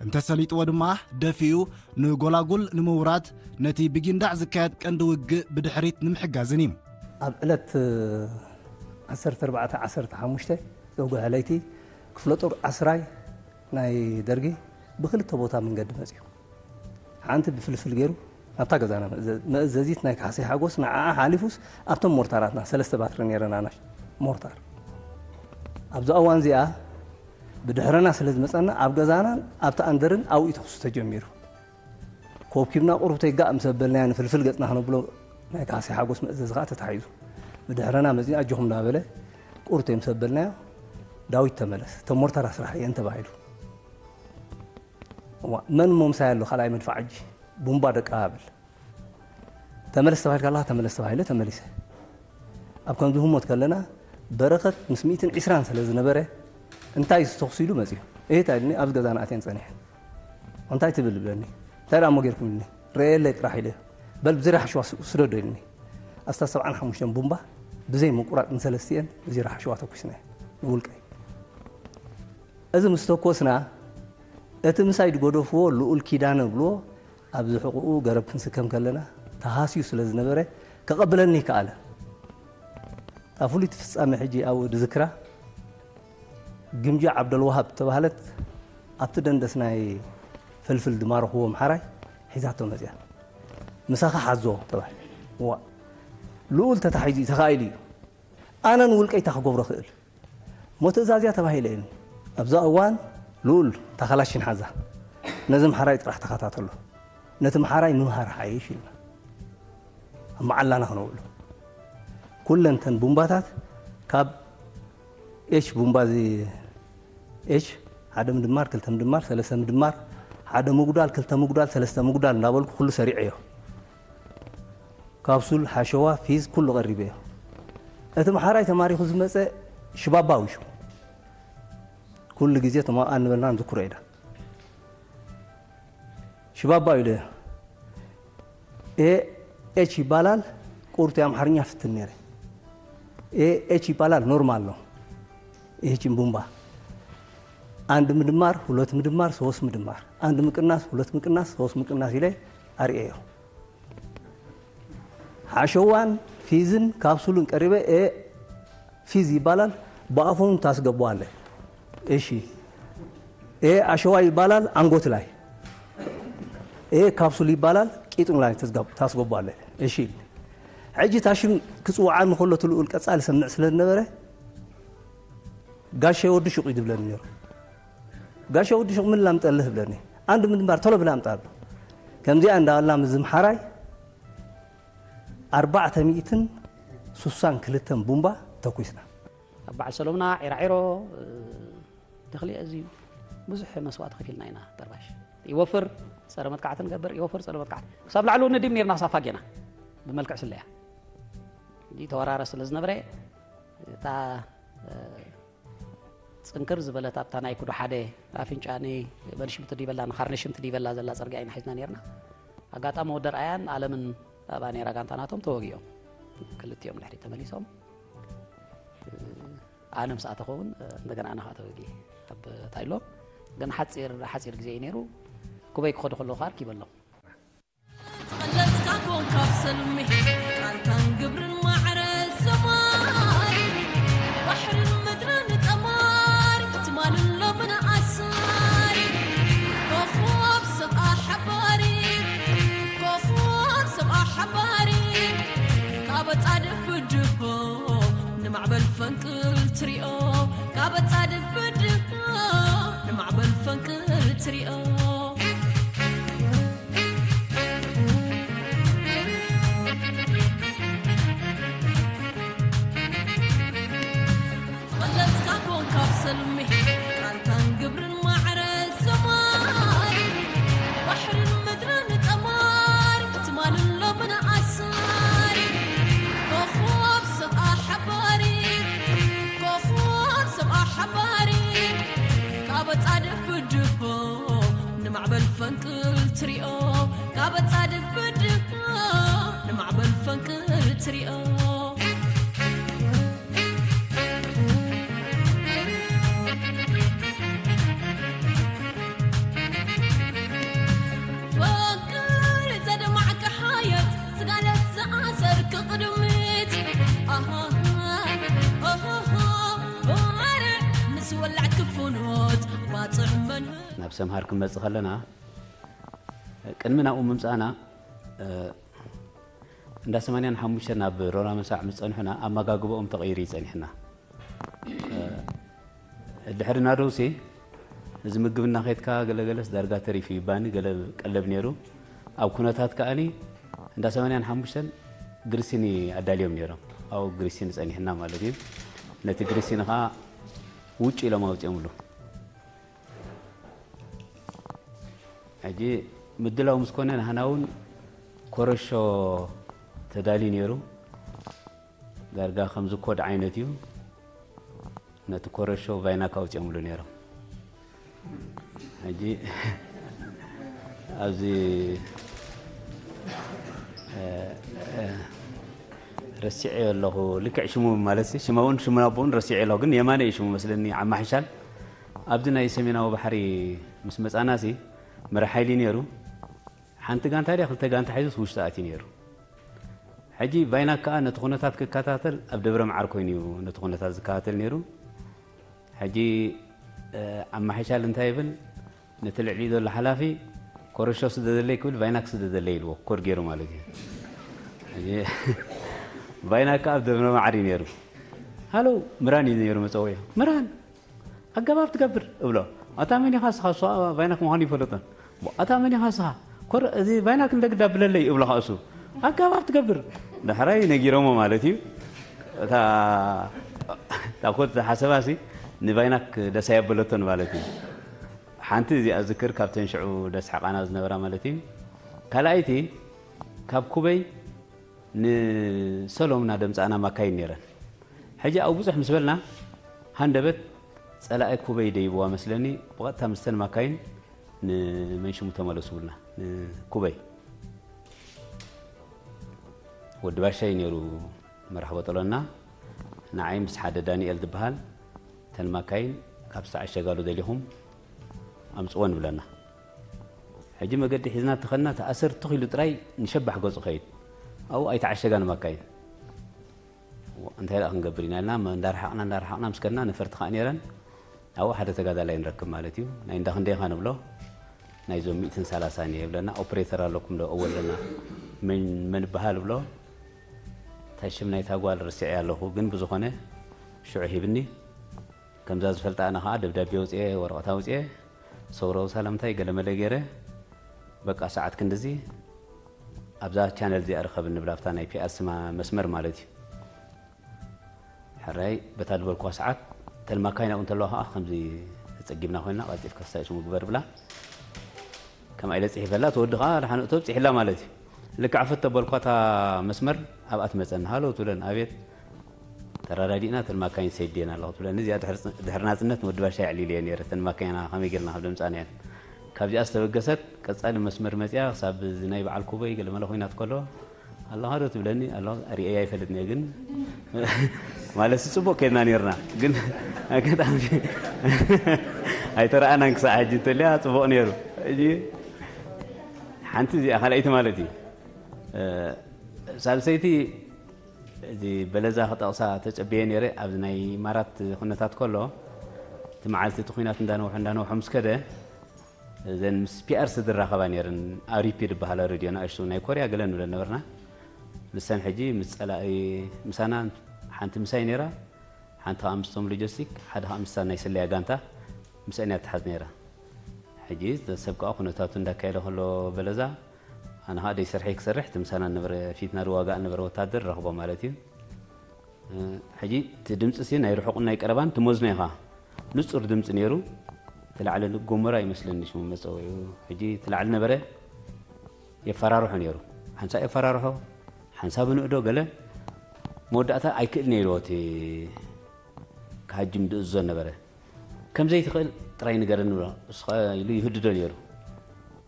እንተሰሊጥዎ ድማ ደፊኡ ንጎላጉል ንምውራድ ነቲ ብጊንዳዕ ዝካየድ ቀንዲ ውግእ ብድሕሪት ንምሕጋዝን እዩ። ኣብ ዕለት ዓሰርተ ኣርባዕተ ዓሰርተ ሓሙሽተ ዘውግሐ ለይቲ ክፍለ ጦር ዓስራይ ናይ ደርጊ ብክልተ ቦታ መንገዲ መጺኡ። ሓንቲ ብፍልፍል ገይሩ ናብታ ገዛና መእዘ-፣ መእዘዚት ናይ ካሕሳይ ሓጎስ ንዓኣ ሓሊፉስ ኣብቶም ሞርታራትና ሰለስተ ባትሪ ነይረን ኣናሽ ሞርታር። ኣብዚ እዋን እዚኣ ብድሕረና ስለ ዝመጸና ኣብ ገዛናን ኣብቲ ኣንደርን ኣብኡ ተኹሲ ተጀሚሩ። ኮብኪብና ቁሩብ ተይጋእ ምስ ኣበልናዮ ንፍልፍል ገጽና ክነብሎ ናይ ካሕሳይ ሓጎስ መእዘዚ ከኣ ተታሒዙ። ብድሕረና መጺኡ ኣጆኹም እንዳበለ ቁርት እዮም ሰበልናዮ። ዳዊት ተመለስ፣ እተን ሞርታር ኣስራሕ እየን ተባሂሉ። እዋ፣ መን እሞ ምሳይ ኣሎ ካልኣይ መድፋዕ ሕጂ? ቡምባ ደቃ ብል። ተመለስ ተባሂልካ ኣለኻ፣ ተመለስ ተባሂለ ተመሊሰ። ኣብ ከምዚ ህሞት ከለና በረኸት ምስ ሚእትን ዕስራን ስለ ዝነበረ እንታይ ዝተኹስ ኢሉ መፅዩ። እህት ኣይልኒ፣ ኣብዚ ገዛና ኣትየን ፀኒሐን። እንታይ ትብል ይብለኒ። እንታይ ደኣ እሞ ጌርኩም ኢልኒ። ርእየለይ ጥራሕ ኢለ። በል ብዝርያ ሓሸዋ ስ-፣ ስደዶ ኢልኒ። ኣስታት ሰብዓን ሓሙሽተን ቡምባ ብዘይ ምቁራፅ ንሰለስቲኤን ብዝርያ ሓሸዋ ተኩስና ንውልቀይ። እዚ ምስ ተኮስና እቲ ምሳይ ዝገደፍዎ ልኡል ኪዳነ ብልዎ ኣብዚ ሕቑኡ ገረብ ክንስከም ከለና ተሃስዩ ስለ ዝነበረ ከቐብለኒ ይከኣለ። እታ ፍሉይቲ ፍጻሜ ሕጂ ኣብኡ ዝዝክራ ግምጃ ዓብደልዋሃብ ተባህለት ኣብቲ ደንደስ ናይ ፍልፍል ዝማረኽዎ ኣምሓራይ ሒዛቶ መጽያ። ምሳኻ ሓዞ ተባሂሉ። ዋ፣ ልኡል ተታሒዙ እዩ፣ ተኻኢሉ እዩ። ኣነ ንውልቀይ እንታይ ክገብሮ ክእል? እሞ ትእዛዝ እያ ተባሂለ እየን። ኣብዛ እዋን ልኡል እታ ካላሽን ሓዛ። ነዚ ምሓራይ ጥራሕ ተኸታተሎ። ነቲ ምሓራይ ምምሃር ሓይሽ ኢልና። ኣብ መዓላና ክነውዕሎ። ኩለን እተን ቡምባታት ካብ ኤች ቡምባ እዚ ኤች ሓደ ምድማር፣ ክልተ ምድማር፣ ሰለስተ ምድማር፣ ሓደ ምጉዳል፣ ክልተ ምጉዳል፣ ሰለስተ ምጉዳል እንዳበልኩ ኩሉ ሰሪዐዮ። ካፕሱል፣ ሓሸዋ፣ ፊዝ ኩሉ ቀሪበዮ። እቲ ምሓራይ ተማሪኹ ዝመጸ ሽባባዊ ሽሙ። ኩሉ ግዜ ተማኦ ኣንበልና ንዝክሮ ኢና። ሽባባዊ ኢለ ኤ ኤች ይባላል። ቁርቱ የአምሓርኛ ፍትን ነይረ። ኤ ኤች ይባላል፣ ኖርማል ነው። ይህችን ቡምባ አንድ ምድማር፣ ሁለት ምድማር፣ ሶስት ምድማር፣ አንድ ምቅናስ፣ ሁለት ምቅናስ፣ ሶስት ምቅናስ ኢለ ኣርእየዮ። ሓሸዋን ፊዝን ካፕሱልን ቀሪበ ኤ ፊዝ ይባላል፣ በአፉን ታስገባዋለህ። እሺ። ኤ አሸዋ ይባላል፣ አንጎት ላይ። ኤ ካፕሱል ይባላል፣ ቂጥም ላይ ታስገብ-፣ ታስገባዋለህ። እሺ። ሕጂ ታሽም ክጽውዓኒ ከሎ እቲ ልኡል ቀጻሊ ሰምዕ ስለ ዝነበረ፣ ጋሻ ወዲ ሹቕ እዩ ዝብለኒ ነይሩ። ጋሻ ወዲ ሹቕ ምን ላምጠልህ ብለኒ። አንድ ምድማር ቶሎ ብላ ኣምጣ ኣሎ። ከምዚኣ እንዳበልና ምስ ዝምሓራይ ኣርባዕተ ሚእትን ሱሳን ክልተን ቡምባ ተኩስና። ኣብ በዓል ሰሎምና፣ ዒራዒሮ፣ እ፣ ተኽሊ ኣዝዩ ብዙሕ መስዋእቲ ከፊልና ኢና። ጠርባሽ ይወፍር፣ ጸረ መጥቃዕቲ ንገብር፣ ይወፍር፣ ጸረ መጥቃዕቲ። ክሳብ ላዕሊ እውን ንዲም ነርና፣ ክሳብ ፋጌና ብመልክዕ ስለያ። እንዲ ተወራረ ስለ ዝነበረ፣ እታ፣ እ፣ ጽንክር ዝበለት ኣብታ ናይ ኩዱ ሓደ ኣፍንጫኒ በልሽምቲ ድይበላ ንኻርነሽምቲ ድይበላ ዘላ ጽርግያ ኢና ሒዝና ነርና። ኣጋጣሚ ወዲ ርኣያን ኣለምን ኣብኣ ነራ ጋንታ ናቶም ተወጊኦም። ክልቲኦም ድሕሪት ተመሊሶም። ኣነ ምስ ኣተኹ እውን እንደገና ኣነ ኸዓ ተወጊ ኣብ ታይሎ። ግን ሓጺር፣ ሓጺር ግዜ እዩ ነይሩ። ኩበይ ክኸዱ ከለዉ ኸዓ ኣርኪበሎም። ተቐለስካ ኮንካ ኣብ ሰልሚ፣ ቃልካን ግብርን ማዕረ ሰማይ። ባሕርን ምድርን ጠማሪ፣ ትማልን ሎምን ኣሳሪ። ኮኾብ ሰብ ኣሓባሪ፣ ኮኾብ ሰብ ኣሓባሪ። ካብ ኣጻድፍ ብድሆ ንማዕበል ፈንቅል ትሪኦ፣ ካብ ኣጻድፍ ብድሆ ንማዕበል ፈንቅል ትሪኦ። ተቐለስካ ኮንካ ኣብ ሰልሚ፣ ቃልካን ግብርን ማዕረ ሰማይ። ባሕርን ምድርን ጠማሪ፣ ትማልን ሎምን ኣሳሪ። ኮኾብ ሰብ ኣሓባሪ፣ ኮኾብ ሰብ ኣሓባሪ። ካብ ኣጻድፍ ብድሆ ንማዕበል ፈንቅል ትሪኦ፣ ካብ ኣጻድፍ ብድሆ ንማዕበል ፈንቅል ትሪኦ። ፈንቅል ዘደማዕካ ሓየት፣ ስጋለት ዝኣሰርክ ቅድሚት። ኣሃሃ፣ ኣሃሃ፣ ባርዕ ምስ ወላዕ ክፉኖት ባጽዕ መንህ። ናብ ሰምሃር ክንመጽእ ከለና፣ ቅድሚ ናብኡ ምምጻእና፣ እ፣ እንዳ ሰማንያን ሓሙሽተን ናብ ሮራ መሳዕ ምስ ጸንሑና፣ ኣመጋግባኦም ተቐይሩ እዩ ጸኒሕና። እ፣ ድሕሪ ናደውሲ፣ እዚ ምግቢ እናኸድካ ገለገለስ ዳርጋ ተሪፉ ይባኒ፣ ገለ ቀለብ ነይሩ። ኣብ ኩነታት ከኣኒ፣ እንዳ ሰማንያን ሓሙሽተን ግሪሲኒ ኣዳልዮም ነይሮም። ኣብኡ ግሪሲኒ ጸኒሕና ማለት እዩ። ነቲ ግሪሲኒ ኸዓ ውጭ ኢሎም ኣውፂኦምሉ። ሕጂ ምድላው ምስ ኮነ፣ ንሕና እውን ኮረሾ ተዳልዩ ነይሩ። ዳርጋ ከምዚ ኮድ ዓይነት እዩ። ነቲ ኮረሾ ቫይናክ ኣውፂኦምሉ ነይሮም። ሕጂ ኣብዚ ረሲዐዮ ኣለኹ። ልክዕ ሽሙ ማለት ሽማ እውን ሽሙን ኣቦኡን ረሲዐ ኣለኹ፣ ግን የማነ እዩ ሽሙ መስለኒ። ዓማሕሻል ኣብዚ ናይ ሰሜናዊ ባሕሪ ምስ መፃና ሲ መራሕ ሓይሊ ነይሩ። ሓንቲ ጋንታ ድያ ክልተ ጋንታ ሒዙስ ውሽጢ ኣትዩ ነይሩ። ሕጂ ቫይናክ ከዓ ነቲ ኩነታት ክከታተል ኣብ ደብረ መዓር ኮይኑ እዩ ነቲ ኩነታት ዝከታተል ነይሩ። ሕጂ ኣማሓይሻል እንታይ ይብል? ነቲ ልዕሊ ዘሎ ሓላፊ ኮረሾ ስደደለይ ክብል ቫይናክ ስደደለይ ኢልዎ ኮድ ገይሩ ማለት እዩ። ቫይናክ ኣብ ደብረ ማዕሪ ነይሩ። ሃሎ ምራን እዩ ነይሩ መፀውዒ። ምራን ኣገባብ ትገብር እብሎ። ኣታ መን ኢኻ እስኻ? እሱ ቫይናክ ምዃኑ ይፈልጦን። ኣታ መን ኢኻ እስኻ? ኮረ እዚ ቫይናክ እንደግዳ ብለለይ እብሎ። ካእሱ ኣገባብ ትገብር። ዳሕራይ ነጊሮሞ ማለት እዩ። እታ ኮድ ሓሰባሲ ንቫይናክ ደሳይ ኣበለቶን ማለት እዩ። ሓንቲ እዚኣ ዝክር ካብተን ሽዑ ደስሓቓና ዝነበራ ማለት እዩ። ካልኣይቲ ካብ ኩበይ ንሰሎም እናደምፃእና ማካይን ነይረን። ሕጂ ኣብ ብዙሕ ምስ በልና ሃንደበት ፀላኢ ኩበይ ደይብዋ መስለኒ። ብቐጥታ ምስተን ማካይን ንመንሽሙ ተመለሱ ብልና ንኩበይ። ወዲ ባሻይ ነይሩ መራሕ በጠሎና። ንዓይ ምስ ሓደ ዳንኤል ዝበሃል ተን ማካይን ካብ ዝተዓሸጋሉ ደሊኹም ኣምፅወን ብለና። ሕጂ መገዲ ሒዝና ተኸድና ተኣሰር ትኽ ኢሉ ጥራይ ንሸባሕ ገፁ ኸይድ። ኣብኡ ኣይተዓሸጋን ማካይን። እንታይ ደኣ ክንገብር ኢና ኢልና እንዳረሓቕና እንዳረሓቕና ምስ ከድና ነፈርቲ ከዓ ነይረን። ኣብኡ ሓደ ተጋዳላይ ንረክብ ማለት እዩ። ናይ እንዳ ክንደይኻ ንብሎ። ናይዞም ሚእትን ሰላሳን እየ ይብለና። ኦፕሬተር ኣለኩም ዶ? እወ ኣለና። መን መን ይበሃል ብሎ። እንታይ ሽም ናይታ ጓል ርስዐያ ኣለኹ፣ ግን ብዝኾነ ሽዑ ሂብኒ። ከምዛ ዝፈልጣ ኣነ ኸዓ ደብዳቤ ኣውፅኤ፣ ወረቐት ኣውፅኤ፣ ሰውራዊ ሰላምታይ ገለመለ ገይረ፣ በቃ ሰዓት ክንድዚ ኣብዛ ቻነል እዚኣ ርኸብ ንብላ፣ ኣብታ ናይ ፒኣስ ማ-፣ መስመር ማለት እዩ። ሕራይ በታ ዝበልኩዋ ሰዓት ተን ማካይን ኣብኡ እንተለዋ ኸዓ ከምዚ ተፀጊብና ኮይና ቀልጢፍካ ክሳይ ሽሙ ግበር ብላ። ከምኣ ኢለ ፅሒፈላ፣ እቲ ወዲ ኸዓ ደሓን እቶ ብፂሕላ ማለት እዩ። ልክዕ ፈት ተበልኳ እታ መስመር ኣብኣ ትመፀኒ። ሃሎ ትብለን፣ ኣቤት። ተረዳዲእና እተን ማካይን ሰይደን ኣለኹ ትብለኒ። እዚኣ ድሕሪ፣ ድሕሪ ናፅነት ንወዲ ባሻ የዕሊለየ ነይረ። እተን ማካይና ከመይ ጌርና ካብ ደምፃና እየን። ካብዚኣ ዝተበገሰት ቀፃሊ መስመር መፅያ ክሳብ እዚ ናይ በዓል ኩቦይ ገለመለ ኮይናት ከሎ ኣለኻ ዶ ትብለኒ? ኣለኹ፣ ርእየ ኣይፈልጥን እየ ግን ማለት ፅቡቕ ከድና ነይርና። ግን ኣጋጣሚ ኣይተረኣናን ክሳዕ ሕጂ እንተልያ ፅቡቕ ነይሩ። ሕጂ ሓንቲ እዚኣ ካልኣይቲ ማለት እዩ። እ፣ ሳልሰይቲ እዚ በለዛ ክጠቕሳ ተጸብየ ነይረ። ኣብዚ ናይ ኢማራት ኩነታት ከሎ እቲ መዓልቲ እቲ ኲናት እንዳነውሐ እንዳነውሐ ምስ ከደ እዘን ምስ ፒኣር ዝራኸባ ነይረን። ኣሪፒ ዝበሃላ ሬድዮ ንኣሽቱ ናይ ኮርያ ገለ ንብለን ነበርና። ንሰን ሕጂ ምስ ጸላኢ ምሳና ሓንቲ ምሳይ ነይራ፣ ሓንቲ ከዓ ምስቶም ሎጂስቲክ፣ ሓደ ከዓ ምስታ ናይ ስለያ ጋንታ ምስአን እያ ትሓዝ ነይራ። ሕጂ ሰብ ከዓ ኩነታቱ እንዳካየደ ከሎ በለዛ ኣነ ኸዓ ደይ ስርሐይ ክሰርሕ፣ እቲ ምሳና ነበረ፣ ፊትና ዝዋጋእ ነበረ ወታደር ረኽቦ ማለት እዩ። እ፣ ሕጂ እቲ ድምፂ ሲ ናይ ርሑቕን ናይ ቀረባን ትመዝኖ ኢኻ። ንጹር ድምፂ ነይሩ። እቲ ላዕሊ ጎመራ ይመስለኒ ሽሙ መፀውዒኡ። ሕጂ እቲ ላዕሊ ነበረ የፈራርሖ ነይሩ። ሓንሳእ የፈራርሖ፣ ሓንሳብ ንእዶ ገለ። መወዳእታ ኣይክእልን እየ ኢልዎ እቲ ክሃጅም ዝእዝዞ ነበረ። ከም ዘይትኽእል ጥራይ ንገረኒ ብሎ፣ ንሱ ኸ ኢሉ ይህድዶ ነይሩ።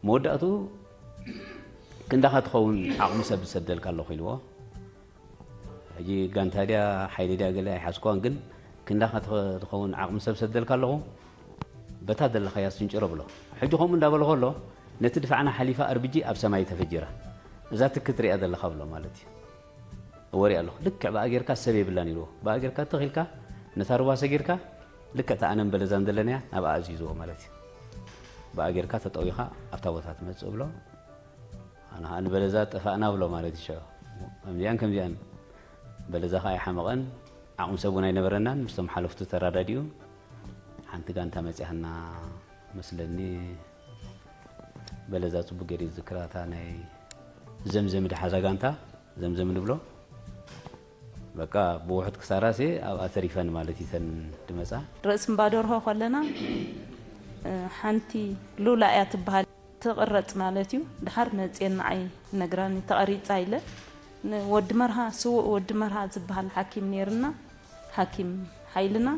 መወዳእትኡ ክንዳኻ ትኸውን ዓቕሚ ሰብ ዝሰደልካ ኣለኹ ኢልዎ። ሕጂ ጋንታ ድያ ሓይሊ ድያ ገለ ኣይሓዝኩዋን፣ ግን ክንዳኻ ትኸ-፣ ትኸውን ዓቕሚ ሰብ ሰደልካ ኣለኹ፣ በታ ዘለኻያ ስንጭሮ ብሎ። ሕጂ ከምኡ እንዳበሎ ከሎ ነቲ ድፋዕና ሓሊፋ ኣርቢጂ ኣብ ሰማይ ተፈጂራ። እዛ ትኪ ትሪኣ ዘለኻ ብሎ ማለት እዩ። እወሪ ኣለኹ። ልክዕ ብኣ ጌርካ ሰብ የብላን ኢልዎ። ብኣ ጌርካ ትኽ ኢልካ ነታ ሩባ ሰጊርካ ልክዕ እታ ኣነን በለዛን ዘለናያ ናብኣ ኣዚዝዎ ማለት እዩ። ብኣ ጌርካ ተጠዊኻ ኣብታ ቦታ ትመጽእ ብሎ። ኣነ ኸኣ ንበለዛ ጠፋእና ብሎ ማለት እዩ። ሽዑ ከምዚኣን ከምዚኣን በለዛ ኸኣ ኣይሓመቐን። ዓቕሚ ሰብ እውን ኣይነበረናን። ምስቶም ሓለፍቱ ተራዳዲኡ ሓንቲ ጋንታ መጺኣና መስለኒ። በለዛ ጽቡቅ ገይሩ ዝዝክራ እታ ናይ ዘምዘም ድሓዛ ጋንታ ዘምዘም ንብሎ። በቃ ብውሑድ ክሳራሴ ኣብኣ ተሪፈን ማለት ይተን ድመጻ። ርእሲ እምባ ደርሆ ከለና ሓንቲ ሉላ እያ ትበሃል። ትቕረጽ ማለት እዩ። ድሓር መጽኤ ንዓይ ነግራኒ፣ ተቐሪጻ ኢለ። ንወዲ መርሃ፣ ስዉእ ወዲ መርሃ ዝበሃል ሓኪም ነይርና፣ ሓኪም ሓይልና፣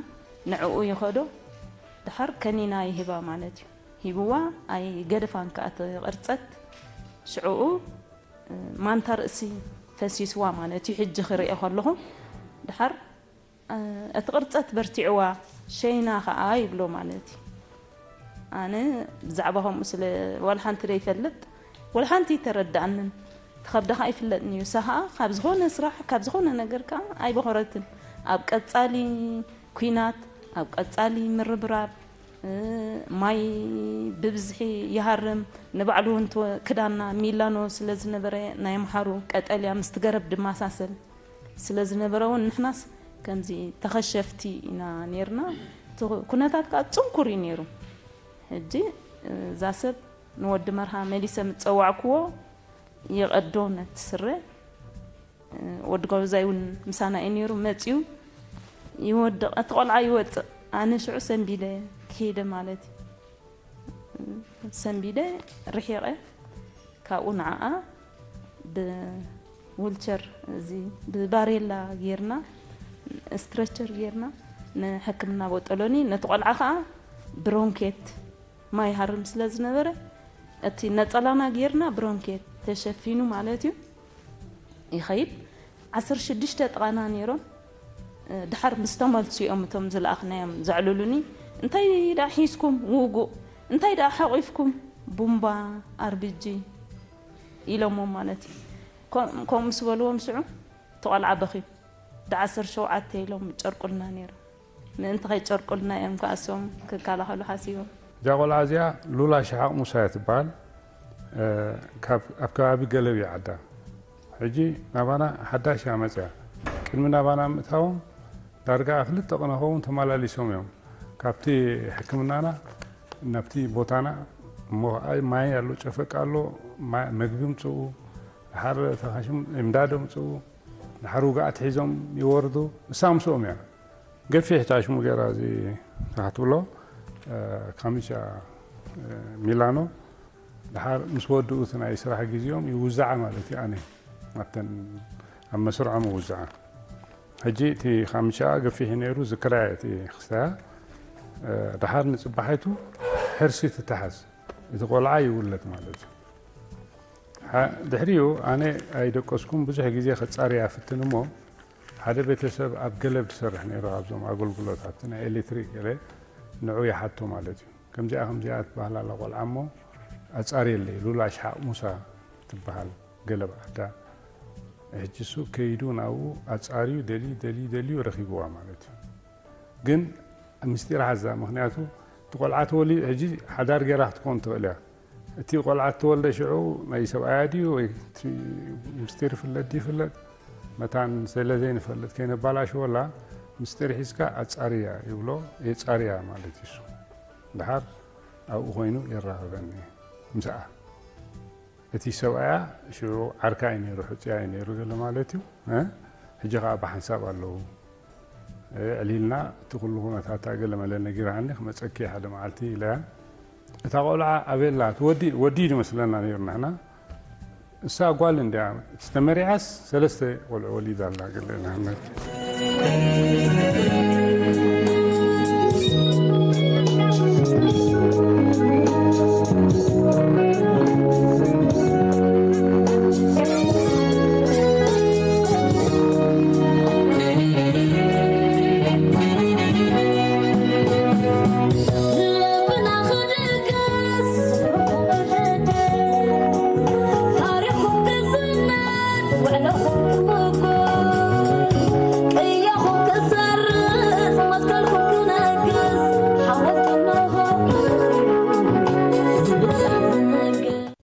ንዕኡ ይኸዶ። ድሓር ከኒና ይህባ ማለት እዩ። ሂብዋ፣ ኣይ ገደፋን ከኣ ተቐርጸት። ሽዕኡ ማንታ ርእሲ ፈሲስዋ ማለት እዩ። ሕጂ ክርእዮ ከለኹ ድሓር እቲ ቅርጸት በርቲዕዋ፣ ሸይና ከኣ ይብሎ ማለት እዩ። ኣነ ብዛዕባ ከምኡ ስለ ዋላ ሓንቲ ዘይፈልጥ፣ ዋላ ሓንቲ ኣይተረድኣንን። እቲ ከብዳ ከኣ ይፍለጥኒ እዩ። እሳ ከኣ ካብ ዝኾነ ስራሕ፣ ካብ ዝኾነ ነገር ከኣ ኣይበኾረትን። ኣብ ቀጻሊ ኲናት፣ ኣብ ቀጻሊ ምርብራብ፣ ማይ ብብዝሒ ይሃርም። ንባዕሉ እውን ክዳና ሚላኖ ስለ ዝነበረ፣ ናይ ኣምሓሩ ቀጠልያ ምስቲ ገረብ ድመሳሰል ስለ ዝነበረ እውን ንሕናስ ከምዚ ተኸሸፍቲ ኢና ነይርና። እቲ ኩነታት ከዓ ጽንኩር እዩ ነይሩ። ሕጂ እዛ ሰብ ንወዲ መርሃ መሊሰ ምስ ጸዋዕክዎ ይቐዶ ነቲ ስረ። ወዲ ጎበዛይ እውን ምሳና እዩ ነይሩ። መጺኡ ይወድቕ፣ እቲ ቆልዓ ይወጽእ። ኣነ ሽዑ ሰንቢደ ክሄደ ማለት እዩ። ሰንቢደ ርሒቐ ካብኡ ንዓኣ ብዊልቸር፣ እዚ ብባሬላ ጌርና፣ ስትረቸር ጌርና ንሕክምና ቦጠሎኒ። ነቲ ቆልዓ ከዓ ብሮንኬት ማይ ሃርም ስለ ዝነበረ እቲ ነጸላና ጌርና ብሮንኬት ተሸፊኑ ማለት እዩ ይኸይድ። ዓሰርተ ሽዱሽተ ጥቓና ነይሮም። ድሓር ምስ ተመልሱ እዮም እቶም ዝለኣኽናዮም ዘዕልሉኒ። "እንታይ ደኣ ሒዝኩም ውጉእ? እንታይ ደኣ ሓቒፍኩም ቡምባ ኣርቢጂ?" ኢሎሞም ማለት እዩ። ከም-፣ ከምኡ ምስ በልዎም ሽዑ እቲ ቆልዓ በኽዩ። ዳዓሰርተ ሸውዓተ ኢሎም ጨርቁልና ነይሮም። ምእንቲ ከይጨርቁልና እዮም ከኣሶም ክከላኸሉ ሓሲቦም። እዛ ቆልዓ እዚኣ ሉላ ሽሓቕ ሙሳ እያ ትበሃል። እ፣ ካብ፣ ኣብ ከባቢ ገለብ እያ ዓዳ። ሕጂ ናባና ሓዳሽ እያ መፅያ። ቅድሚ ናባና ምእታዎም ዳርጋ ክልተ ቅነ ኸውን ተመላሊሶም እዮም። ካብቲ ሕክምናና ናብቲ ቦታና እሞ፣ ኣይ፣ ማይ ኣሎ፣ ጨፈቃ ኣሎ፣ ማ-፣ መግቢ ምፅኡ፣ ድሓር ተኻሽም እምዳድ ምፅኡ፣ ድሓር ውግኣት ሒዞም ይወርዱ። እሳ ምስኦም እያ። ገፊሕ ታሽሙ ገይራ እዚ ክትብሎ፣ እ፣ ካሚቻ፣ እ፣ ሚላኖ። ድሓር ምስ ወድኡ እቲ ናይ ስራሕ ግዜኦም ይውዛዓ ማለት እዩ። ኣነ ኣብተን ኣብ መስርዖም ይውዛዓ። ሕጂ እቲ ካሚቻ ገፊሕ እዩ ነይሩ፣ ዝክራይ እቲ ክስተያ፣ እ፣ ድሓር ንጽባሒቱ ሕርሲ ትተሓዝ፣ እቲ ቆልዓ ይውለድ ማለት እዩ። ሓ-፣ ድሕሪኡ ኣነ ኣይደቀስኩም፣ ብዙሕ ግዜ ከጻርያ ፍትን እሞ፣ ሓደ ቤተሰብ ኣብ ገለብ ትሰርሕ ነይሩ፣ ኣብዞም ኣገልግሎት፣ ኣብቲ ናይ ኤሌክትሪክ ገለ ንዑ ይሓቶ ማለት እዩ። ከምዚኣ ከምዚኣ ትበሃል ኣላ ቆልዓ እሞ ኣጻርየለይ፣ ሉላ ሽሓቕ ሙሳ ትበሃል ገለብ ዓዳ። ሕጂ እሱ ከይዱ ናብኡ ኣጻርዩ ደልዩ፣ ደልዩ፣ ደልዩ ረኺብዋ ማለት እዩ። ግን ምስጢር ሓዛ፣ ምኽንያቱ እቲ ቆልዓ ተወሊ-፣ ሕጂ ሓዳር ገይራ ክትከውን ትኽእል እያ። እቲ ቆልዓ እተወልደ ሽዑ ናይ ሰብኣያ ድዩ ወይ እቲ ምስጢር ይፍለጥ ድዩ ይፍለጥ፣ መታን ስለ ዘይንፈልጥ ከይነባላሽወላ ምስጢር ሒዝካ ኣጻርያ ይብሎ፣ የጻርያ ማለት እዩ። እሱ ድሓር ኣብኡ ኮይኑ የራኽበኒ ምስኣ። እቲ ሰብኣያ ሽዑ ዓርካ እዩ ነይሩ፣ ሕጹያ እዩ ነይሩ ገለ ማለት እዩ። እ? ሕጂ ኸኣ ብሓንሳብ ኣለዉ። እ፣ ዕሊልና እቲ ኩሉ ኩነታታ ገለ መለ ነጊራኒ ክመጸኪ ሓደ መዓልቲ ኢለያ። እታ ቆልዓ ኣበላ፣ እቲ ወዲ፣ ወዲ እዩ ዝመስለና ነይሩ ንሕና። እሳ ጓል እንድያ፣ ተመሪዓስ ሰለስተ ቆልዑ ወሊዳ ኣላ ገለ ንሕና።